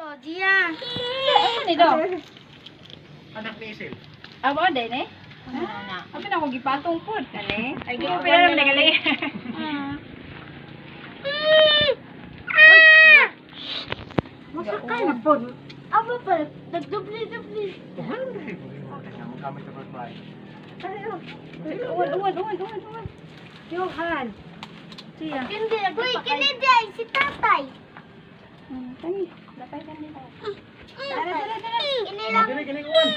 Dia. Ano ni do? Anak ni Isil. Amo din eh. Abi na ko gipatong pod. Kani? Ay gi pila naman nagali. Masakay na po. Abo pa, nagdubli-dubli. Gamit sa pagbahay. Uwan uwan uwan uwan uwan. Johan. Siya. Hindi, uy, kini di si tatay. Kani, lapay kani. Tara, tara, tara. Ini lang. Dili kini uwan.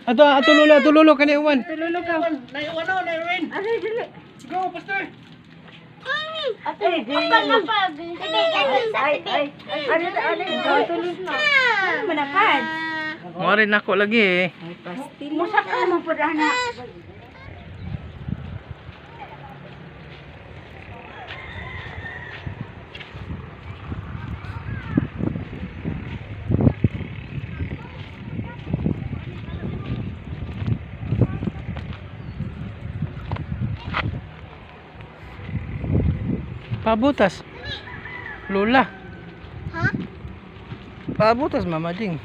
Ato, ato lolo, ato lolo, kani uwan. Tulolo ka. Nay uwan oh, nay uwan. Ari dili. Go, pastor. Ate, kapal na pa. Sige, ay, ay. Ari ari. Tulolo na. Ano man napad? Mo rin ako lagi eh. Musaka man pud ana. Pabutas. Lola. Ha? Pabutas, Mama Jing.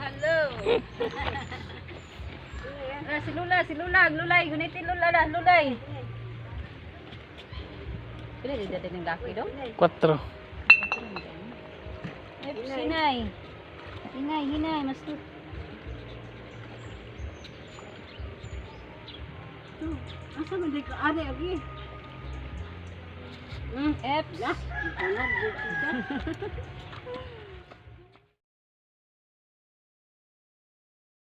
Hello. Ah, si Lula, si Lula, lulay, gunitin Lula lah, lulay. Pila di dati ng daki do? 4. Ay, sinay. Hinay, hinay, mas tu. Asa man di ka ari agi? Eps.